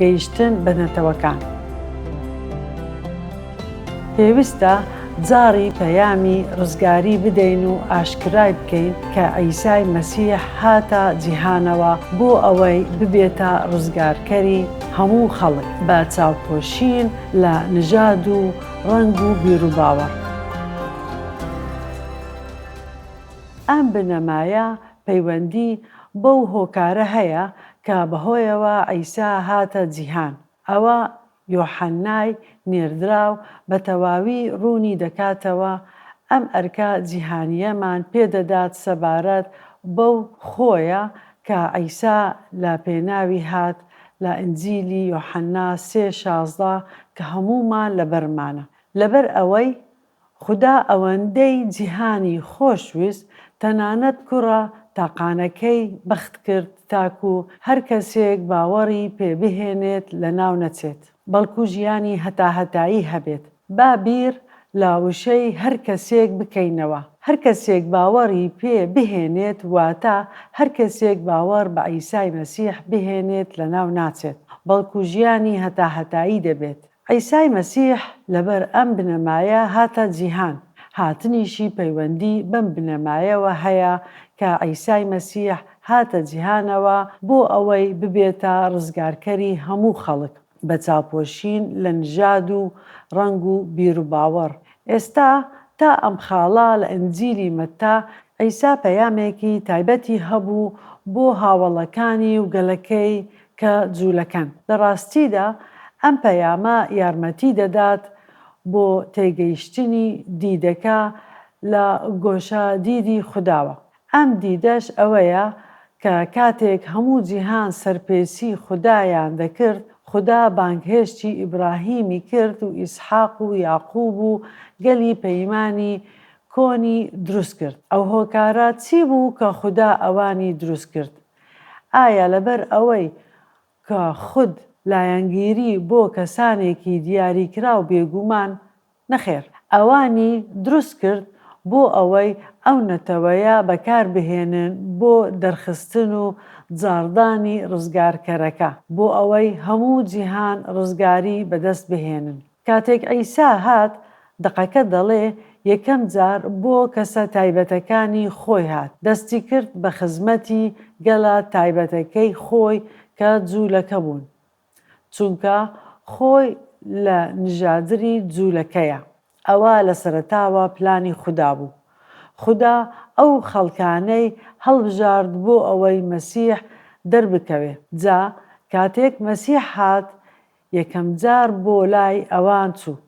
گەیشتن بە نەتەوەکان. پێویستە جاڕی پەیامی ڕزگاری بدەین و ئاشکرای بکەین کە عیسای مەسیح هاتە جیهانەوە بۆ ئەوەی ببێتە ڕزگارکەری هەموو خەڵک بە چاوپۆشین لە نژاد و ڕەنگ و بیروباوەڕ. ئەم بنەمایە پەیوەندی بەو هۆکارە هەیە کە بەهۆیەوە عیسا هاتە جیهان. ئەوە یۆحەننای نێردراو بە تەواوی ڕوونی دەکاتەوە، ئەم ئەرکە جیهانییەمان پێدەدات سەبارەت بەو خۆیە کە عیسا لە پێناوی هات لە ئینجیلی یۆحەننا سێ، 16 کە هەموومان لەبەرمانە. لەبەر ئەوەی خودا ئەوەندەی جیهانی خۆش ویست تەنانەت کوڕە تاقانەکەی بەخت کرد تاکو هەر کەسێک باوەڕی پێ بهێنێت لەناو نەچێت بەڵکو ژیانی هەتاهەتایی هەبێت. با بیر لە وشەی هەر کەسێک بکەینەوە. هەر کەسێک باوەڕی پێ بهێنێت واتە هەر کەسێک باوەڕ بە عیسای مەسیح بهێنێت لەناو ناچێت بەڵکو ژیانی هەتاهەتایی دەبێت. عیسای مەسیح لەبەر ئەم بنەمایە هاتە جیهان، هاتنیشی پەیوەندی بەم بنەمایەوە هەیە کە عیسای مەسیح هاتە جیهانەوە بۆ ئەوەی ببێتە ڕزگارکەری هەموو خەڵک بە چاوپۆشین لە نژاد و ڕەنگ و بیروباوەڕ. ئێستا تا ئەم خاڵە لە ئنجیلی مەتا عیسا پەیامێکی تایبەتی هەبوو بۆ هاوەڵەکانی و گەلەکەی کە جوولەکەن. لە ڕاستیدا ئەم پەیامە یارمەتی دەدات بۆ تێگەیشتنی دیدەکە لە گۆشە دیدی خوداوە. ئەم دیدەش ئەوەیە کە کاتێک هەموو جیهان سەرپێچی خودایان دەکرد، خودا بانگهێشتی ئیبراهیمی کرد و ئیسحاق و یاقوب و گەلی پەیمانی کۆنی دروست کرد. ئەو هۆکارە چی بوو کە خودا ئەوانی دروست کرد؟ ئایا لەبەر ئەوەی کە خود لایەنگیری بۆ کەسانێکی دیاریکراو بێگومان نەخێر. ئەوانی دروست کرد بۆ ئەوەی ئەو نەتەوەیە بەکاربهێنن بۆ دەرخستن و جاڕدانی ڕزگارکەرەکە، بۆ ئەوەی هەموو جیهان ڕزگاری بەدەست بهێنن. کاتێک عیسا هات، دەقەکە دەڵێ، یەکەم جار بۆ کەسە تایبەتەکانی خۆی هات، دەستی کرد بە خزمەتی گەلە تایبەتەکەی خۆی کە جوولەکە بوون، چونکە خۆی لە نژادری جوولەکەیە. ئەوە لە سەرەتاوە پلانی خودا بوو. خودا ئەو خەڵکانەی هەڵبژارد بۆ ئەوەی مەسیح دەربکەوێ. جا کاتێک مەسیح هات، یەکەمجار بۆ لای ئەوان چوو،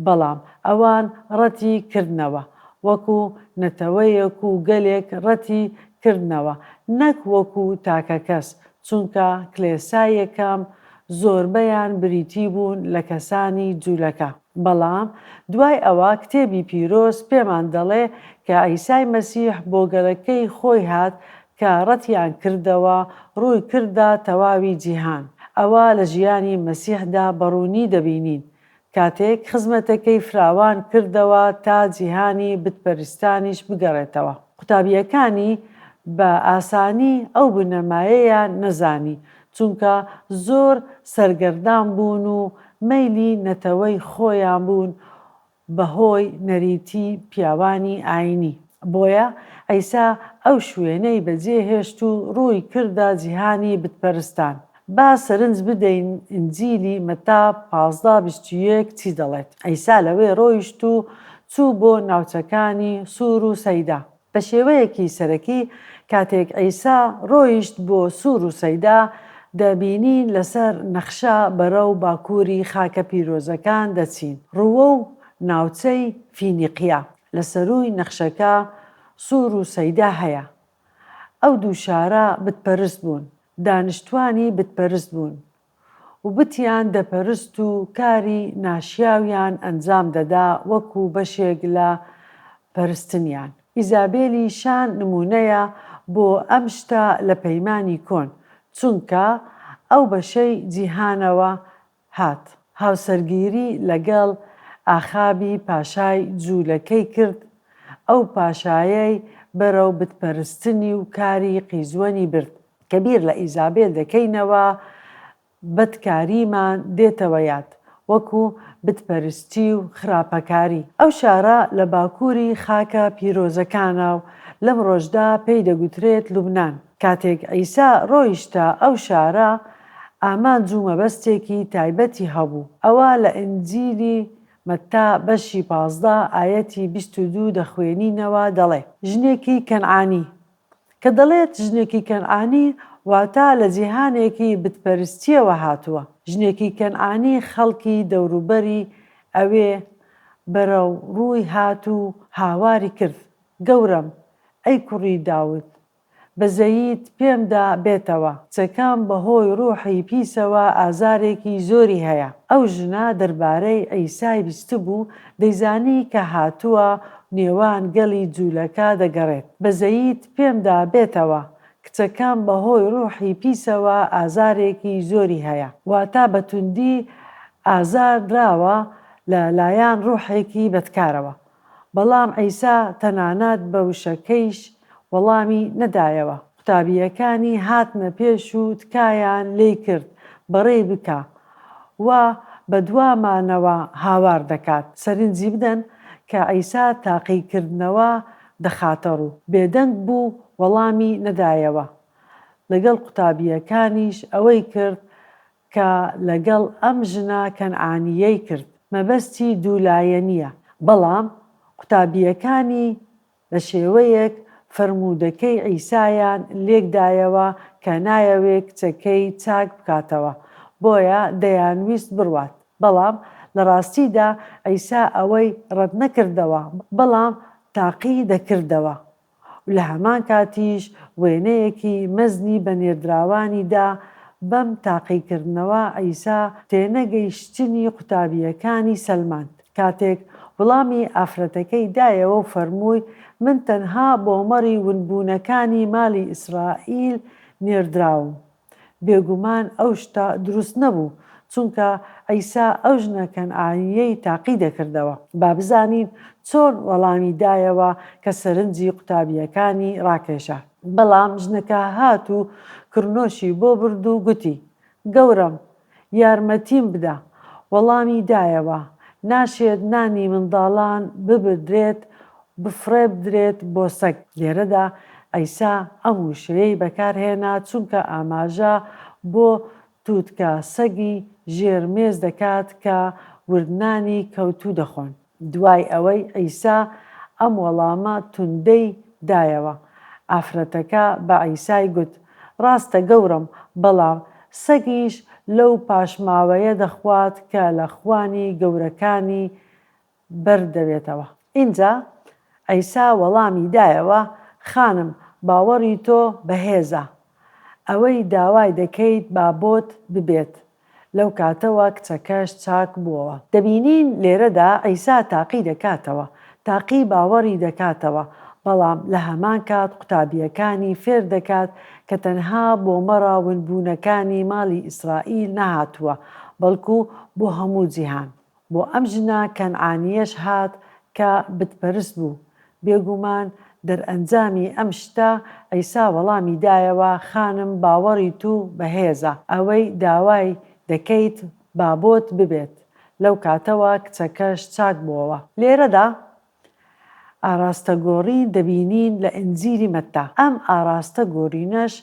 بەڵام ئەوان ڕەتی کردنەوە، وەکو نەتەوەیەک و گەلێک ڕەتی کردنەوە، نەک وەکو تاکەکەس، چونکە کلێسای یەکەم زۆربەیان بریتی بوون لە کەسانی جولەکە. بەڵام دوای ئەوە کتێبی پیرۆز پێمان دەڵێ کە عیسای مەسیح بۆ گەلەکەی خۆی هات کە ڕەتیان کردەوە، ڕووی کردە تەواوی جیهان. ئەوە لە ژیانی مەسیحدا بە ڕوونی دەبینین، کاتێک خزمەتەکەی فراوان کردەوە تا جیهانی بتپەرستانیش بگەڕێتەوە. قوتابییەکانی بە ئاسانی ئەو بنەمایەیان نەزانی، چونکە زۆر سەرگەردان بوون و مەیلی نەتەوەی خۆیان بوون بەهۆی نەریتی پیاوانی ئایینی. بۆیە عیسا ئەو شوێنەی بەجێهێشت و ڕووی کردە جیهانی بتپەرستان. با سەرنج بدەین ئینجیلی مەتا 15 21 چی دەڵێت. عیسا لەوێ ڕۆیشت و چوو بۆ ناوچەکانی سور و سەیدا. بە شێوەیەکی سەرەکی کاتێک عیسا ڕۆیشت بۆ سور و سەیدا، دەبینین لەسەر نەخشە بەرەو باکووری خاکە پیرۆزەکان دەچین، ڕووەو ناوچەی فینیقیا. لە سەرووی نەخشەکە سور و سەیدا هەیە. ئەو دوو شارە بتپەرست بوون، دانیشتوانی بتپەرست بوون. و بتیان دەپەرست و کاری ناشیاویان ئەنجام دەدا وەکو بەشێک لە پەرستنیان. ئیزابێلی شان نموونەیە بۆ ئەم شتە لە پەیمانی کۆن، چونکە ئەو بەشەی جیهانەوە هات. هاوسەرگیری لەگەڵ ئاخابی پاشای جوولەکەی کرد، ئەو پاشایەی بەرەو بتپەرستنی و کاری قیزوەنی برد. کە بیر لە ئیزابێل دەکەینەوە، بەدکاریمان دێتەوە یاد، وەکو بتپەرستی و خراپەکاری. ئەو شارە لە باکووری خاکە پیرۆزەکانە و لەمڕۆشدا پێی دەگوترێت لوبنان. کاتێک عیسا ڕۆیشتە ئەو شارە، ئامانج و مەبەستێکی تایبەتی هەبوو. ئەوە لە ئینجیلی مەتا بەشی 15 ئایەتی 22 دەخوێنینەوە دەڵێ. ژنێکی کەنعانی. کە دەڵێت ژنێکی کەنعانی واتە لە جیهانێکی بتپەرستییەوە هاتووە. ژنێکی کەنعانی خەڵکی دەوروبەری ئەوێ بەرەو ڕووی هات و هاواری کرد، گەورەم، ئەی کوڕی داود، بەزەییت پێمدا بێتەوە، کچەکەم بەهۆی ڕوحی پیسەوە ئازارێکی زۆری هەیە. ئەو ژنە دەربارەی عیسای بیستبوو، دەیزانی کە هاتووە نێوان گەلی جوولەکە دەگەڕێت. بەزەییت پێمدا بێتەوە، کچەکەم بەهۆی ڕوحی پیسەوە ئازارێکی زۆری هەیە. واتە بە توندی ئازار دراوە لە لایەن ڕوحێکی بەدکارەوە. بەڵام عیسا تەنانەت بە وشەکەیش وەڵامی نەدایەوە. قوتابییەکانی هاتنە پێش و تکایان لێی کرد بەڕێی بکا و بە دوامانەوە هاوار دەکات. سەرنجی بدەن کە عیسا تاقیکردنەوە دەخاتە ڕوو. بێدەنگ بوو وەڵامی نەدایەوە. لەگەڵ قوتابییەکانیش ئەوەی کرد کە لەگەڵ ئەم ژنە کەنعانییەی کرد، مەبەستی دوولایەنییە، بەڵام قوتابییەکانی بە شێوەیەک فەرموودەکەی عیسایان لێکدایەوە کە نایەوێ کچەکەی چاک بکاتەوە، بۆیە دەیانویست بڕوات، بەڵام لە ڕاستیدا عیسا ئەوەی ڕەتنەکردەوە، بەڵام تاقی دەکردەوە. و لە هەمان کاتیش وێنەیەکی مەزنی بە نێردراوانی دا، بەم تاقیکردنەوە عیسا تێنەگەیشتنی قوتابییەکانی سەلماند. کاتێک وڵامی ئافرەتەکەی دایەوە و فەرمووی، من تەنها بۆ مەڕی ونبوونەکانی ماڵی ئیسرائیل نێردراوم. بێگومان ئەو شتە دروست نەبوو، چونکە عیسا ئەو ژنە کەنعانییەی تاقی دەکردەوە. با بزانین چۆن وەڵامی دایەوە کە سەرنجی قوتابییەکانی ڕاکێشا. بەڵام ژنەکە هات و کڕنۆشی بۆ برد و گوتی، گەورەم، یارمەتیم بدە. وەڵامی دایەوە، ناشێت نانی منداڵان ببردرێت بفڕێبدرێت بۆ سەگ. لێرەدا عیسا ئەم وشەیەی بەکارهێنا چونکە ئاماژە بۆ تووتکە سەگی ژێر مێز دەکات کە وردنانی کەوتوو دەخۆن. دوای ئەوەی عیسا ئەم وەڵامە توندەی دایەوە، ئافرەتەکە بە عیسای گوت، ڕاستە گەورەم، بەڵام سەگیش لەو پاشماوەیە دەخوات کە لە خوانی گەورەکانی بەردەبێتەوە. ئینجا عیسا وەڵامی دایەوە، خانم، باوەڕی تۆ بەهێزە. ئەوەی داوای دەکەیت با بۆت ببێت. لەو کاتەوە کچەکەش چاک بووەوە. دەبینین لێرەدا عیسا تاقی دەکاتەوە، تاقی باوەڕی دەکاتەوە، بەڵام لە هەمان کات قوتابییەکانی فێر دەکات کە تەنها بۆ مەڕە ونبوونەکانی ماڵی ئیسرائیل نەهاتووە، بەڵکو بۆ هەموو جیهان. بۆ ئەم ژنە کەنعانییەش هات کە بتپەرست بوو. بێگومان دەرئەنجامی ئەم شتە، عیسا وەڵامی دایەوە، خانم باوەڕی تو بەهێزە، ئەوەی داوای دەکەیت با بۆت ببێت. لەو کاتەوە کچەکەش چاک بووەوە. لێرەدا ئاراستەگۆڕین دەبینین لە ئینجیلی مەتا. ئەم ئاراستە گۆرینەش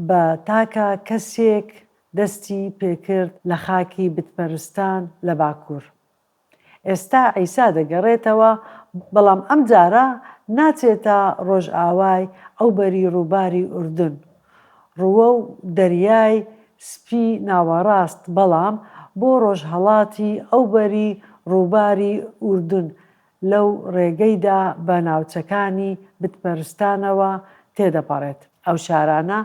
بە تاکە کەسێک دەستی پێکرد لە خاکی بتپەرستان لە باکوور. ئێستا عیسا دەگەڕێتەوە، بەڵام ئەمجارە ناچێتە ڕۆژئاوای ئەوبەری ڕووباری ئوردن، ڕووەو دەریای سپی ناوەڕاست، بەڵام بۆ ڕۆژهەڵاتی ئەوبەری ڕووباری ئوردن لەو ڕێگەیدا بە ناوچەکانی بتپەرستانەوە تێدەپەڕێت. ئەو شارانە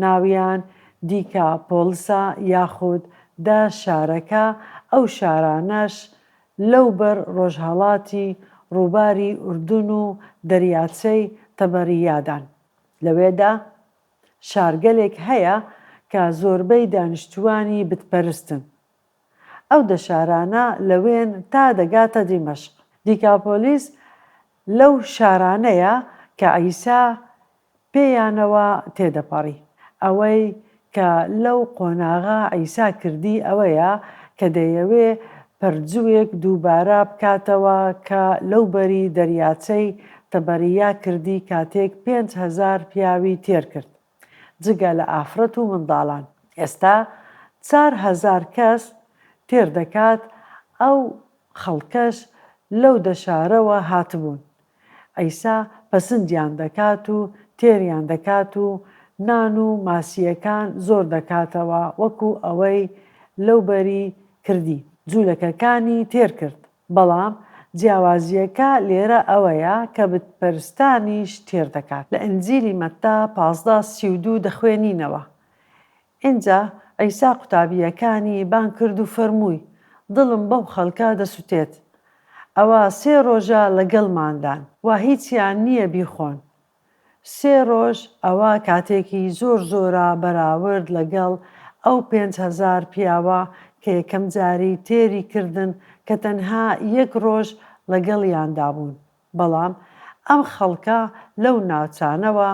ناویان دیکاپۆلسە یاخود دە شارەکە، ئەو شارانەش لەو بەر ڕۆژهەڵاتی ڕووباری ئوردون و دەریاچەی تەبەریادان. لەوێدا شارگەلێک هەیە کە زۆربەی دانیشتووانی بتپەرستن. ئەو دە شارانە لەوێن تا دەگاتە دیمەشق. دیکاپۆلیس لەو شارانەیە کە عیسا پێیانەوە تێدەپەڕی. ئەوەی. کە لەو قۆناغە عیسا کردی ئەوەیە کە دەیەوێ پەرجووێک دووبارە بکاتەوە کە لەوبەری دەریاچەی تەبەرییا کردی کاتێک 5000 پیاوی تێر کرد جگە لە ئافرەت و منداڵان. ئێستا 4000 کەس تێر دەکات ئەو خەڵکەش لەو دە شارەوە هاتبوون. عیسا پەسندیان دەکات و تێریان دەکات و نان و ماسییەکان زۆر دەکاتەوە وەکو ئەوەی لەوبەری کردی. جولەکەکانی تێر کرد. بەڵام جیاوازییەکە لێرە ئەوەیە کە بتپەرستانیش تێر دەکات. لە ئینجیلی مەتا 15 32 دەخوێنینەوە، ئینجا عیسا قوتابییەکانی بانگ کرد و فەرمووی، دڵم بەو خەڵکە دەسوتێت. ئەوە سێ ڕۆژە لەگەڵماندان و هیچیان نییە بیخۆن. سێ ڕۆژ ئەوە کاتێکی زۆر زۆرە بەراورد لەگەڵ ئەو 5000 پیاوە کە یەکەم جاری تێری کردن کە تەنها یەک ڕۆژ لەگەڵیاندا بوون. بەڵام ئەم خەڵکە لەو ناوچانەوە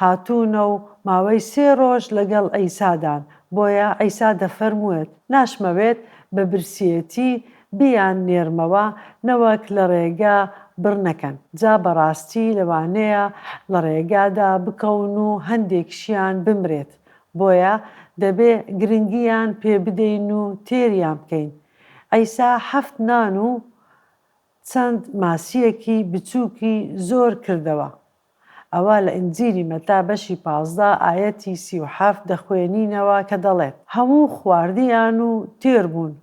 هاتوونە و ماوەی سێ ڕۆژ لەگەڵ عیسادان، بۆیە عیسا دەفەرموێت، ناشمەوێت بە برسیێتی بیان نێرمەوە نەوەک لە ڕێگا بڕ نەکەن، جا بەڕاستی لەوانەیە لە ڕێگادا بکەون و هەندێکشیان بمرێت، بۆیە دەبێ گرنگیان پێ بدەین و تێریان بکەین. عیسا حەفت نان و چەند ماسییەکی بچووکی زۆر کردەوە. ئەوە لە ئینجیلی مەتا بەشی 15 ئایەتی 37 دەخوێنینەوە کە دەڵێت، هەموو خواردیان و تێر بوون،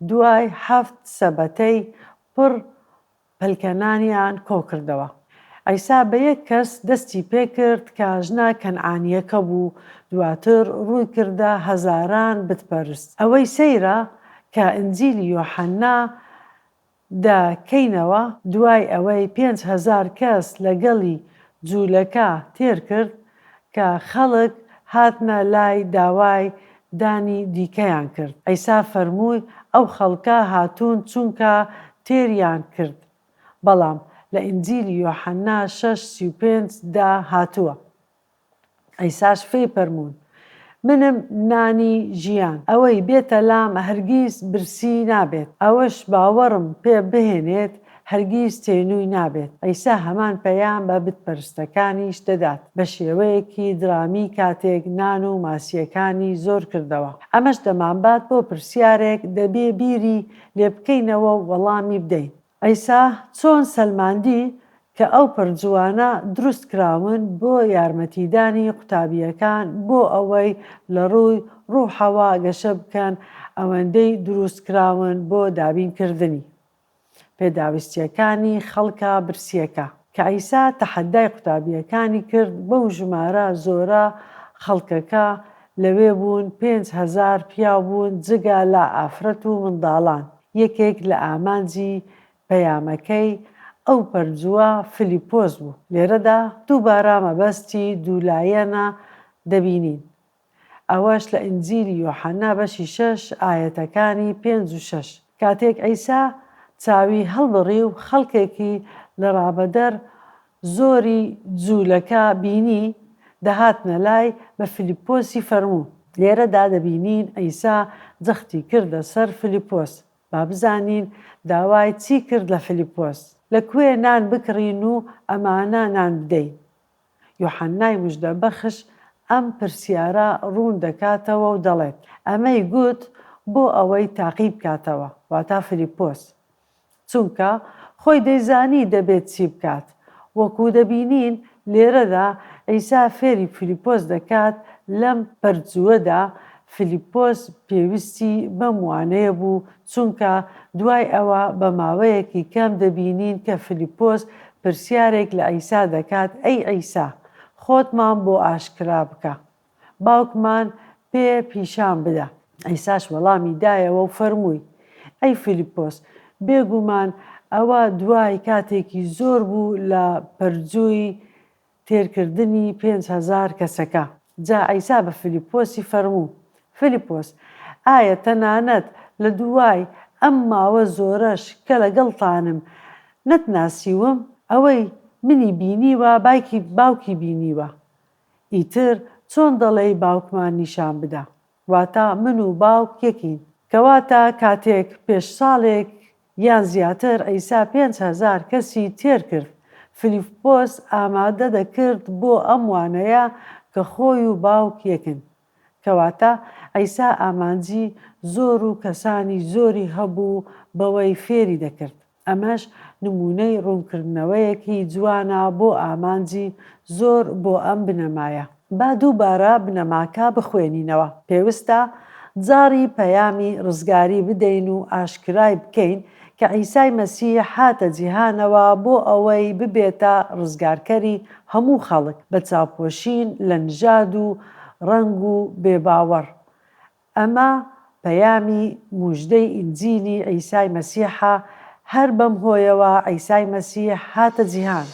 دوای حەفت سەبەتەی پڕ پەلکەنانیان کۆکردەوە. عیسا بە یەک کەس دەستی پێکرد کە ژنە کەنعانییەکە بوو، دواتر ڕووی کردە هەزاران بتپەرست. ئەوەی سەیرە کە ئینجیلی یۆحەنا دە کەینەوە، دوای ئەوەی 5000 کەس لە گەڵی جوولەکە تێر کرد، کە خەڵک هاتنە لای داوای دانی دیکەیان کرد. عیسا فەرمووی، ئەو خەڵکە هاتوون چونکە تێریان کرد. بەڵام لە ئینجیلی یۆحەنا شەش 35 دا هاتووە. عیساش فێی پەرموون، منم نانی ژیان، ئەوەی بێتە لام هەرگیز برسی نابێت، ئەوەش باوەڕم پێ بهێنێت هەرگیز تێنووی نابێت. عیسا هەمان پەیام بە بتپەرستەکانیش دەدات، بە شێوەیەکی درامی کاتێک نان و ماسییەکانی زۆر کردەوە. ئەمەش دەمانبات بۆ پرسیارێک دەبێ بیری لێ بکەینەوە و وەڵامی بدەین. عیسا چۆن سەلماندی کە ئەو پەرجووانە دروست کراون بۆ یارمەتیدانی قوتابییەکان بۆ ئەوەی لە ڕووی ڕووحەوە گەشە بکەن ئەوەندەی دروست کراون بۆ دابین کردنی پێداویستییەکانی خەڵکە برسییەکە؟ کە عیسا تەحەدای قوتابییەکانی کرد بەو ژمارە زۆرە خەڵکەکە لەوێ بوون 5000 پیاو بوون جگە لە ئافرەت و منداڵان. یەکێک لە ئامانجی پەیامەکەی ئەو پەرجووە فلیپۆس بوو. لێرەدا دووبارە مەبەستی دوولایەنە دەبینین. ئەوەش لە ئینجیلی یۆحەنا بەشی شەش ئایەتەکانی پێنج و شەش. کاتێک عیسا چاوی هەڵبڕی و خەڵکێکی لەڕابەدەر زۆری جوولەکە بینی دەهاتنە لای، بە فیلیپۆسی فەرموو. لێرەدا دەبینین عیسا جەختی کردە سەر فیلیپۆس. با بزانین داوای چی کرد لە فیلیپۆس. لە کوێ نان بکڕین و ئەمانە نان بدەین؟ یۆحەننای مژدەبەخش ئەم پرسیارە ڕوون دەکاتەوە و دەڵێت، ئەمەی گوت بۆ ئەوەی تاقی بکاتەوە، واتا فیلیپۆس. چونکە خۆی دەیزانی دەبێت چی بکات. وەکو دەبینین لێرەدا عیسا فێری فیلیپۆس دەکات، لەم پەرجووەدا فیلیپۆس پێویستی بەم وانەیە بوو، چونکە دوای ئەوە بە ماوەیەکی کەم دەبینین کە فیلیپۆس پرسیارێک لە عیسا دەکات، ئەی عیسا، خۆتمان بۆ ئاشکرا بکە. باوکمان پێ پیشان بدە. عیساش وەڵامی دایەوە و فەرمووی، ئەی فیلیپۆس، بێگومان ئەوە دوای کاتێکی زۆر بوو لە پەرجووی تێرکردنی 5000 کەسەکە. جا عیسا بە فیلیپۆسی فەرموو، فیلیپۆس، ئایا تەنانەت لە دوای ئەم ماوە زۆرەش کە لەگەڵتانم نەتناسیوم؟ ئەوەی منی بینیوە باوکی بینیوە. ئیتر چۆن دەڵێی باوکمان نیشان بدە؟ واتە من و باوک یەکین. کەواتە کاتێک پێش ساڵێک یان زیاتر عیسا 5000 کەسی تێر کرد، فیلیپۆس ئامادە دەکرد بۆ ئەم وانەیە کە خۆی و باوک یەکن. کەواتە عیسا ئامانجی زۆر و کەسانی زۆری هەبوو بەوەی فێری دەکرد. ئەمەش نموونەی ڕوونکردنەوەیەکی جوانە بۆ ئامانجی زۆر بۆ ئەم بنەمایە. با دووبارە بنەماکە بخوێنینەوە. پێوستە جاڕی پەیامی ڕزگاری بدەین و ئاشکرای بکەین کە عیسای مەسیح هاتە جیهانەوە بۆ ئەوەی ببێتە ڕزگارکەری هەموو خەڵک بە چاوپۆشین لە نژاد و ڕەنگ و بێباوەڕ. ئەمە پەیامی موژدەی ئینجیلی عیسای مەسیحە، هەر بەم هۆیەوە عیسای مەسیح هاتە جیهان.